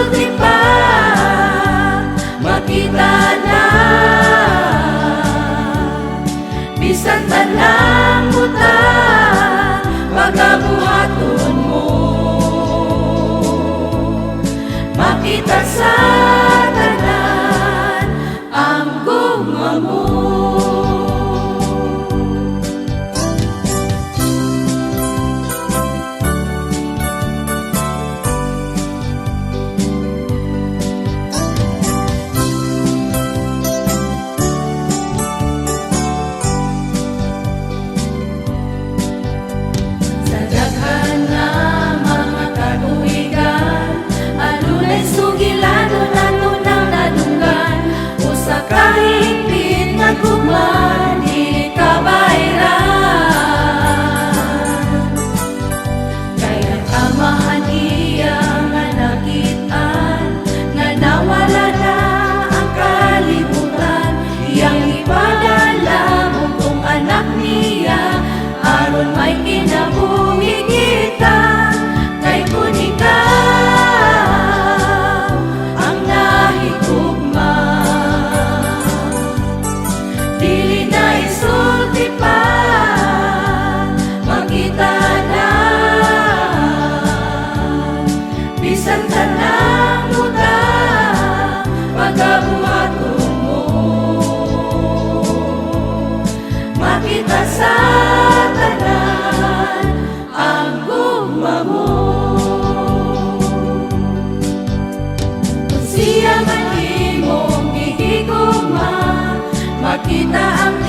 isulti pa, makita na. Bisan tanang butang pagabuhaton mo, makita sa tanan ang gugma mo. Sa daghan nga mga katuigan, adunay sugilanon ato nang nadunggan, usa ka higpit nga gugma, dili ka bayran. Kay ang Amahan iya nga nakit-an nga nawala na ang kalibutan, iyang ipadala bugtong anak niya aron may kinabuhi kita. Kay kun ikaw ang nahigugma, dili na isulti pa, makita na. Bisan tanang butang pagabuhaton mo, makita sa tanan ang gugma mo. Kung siya man imong gihigugma, makita ang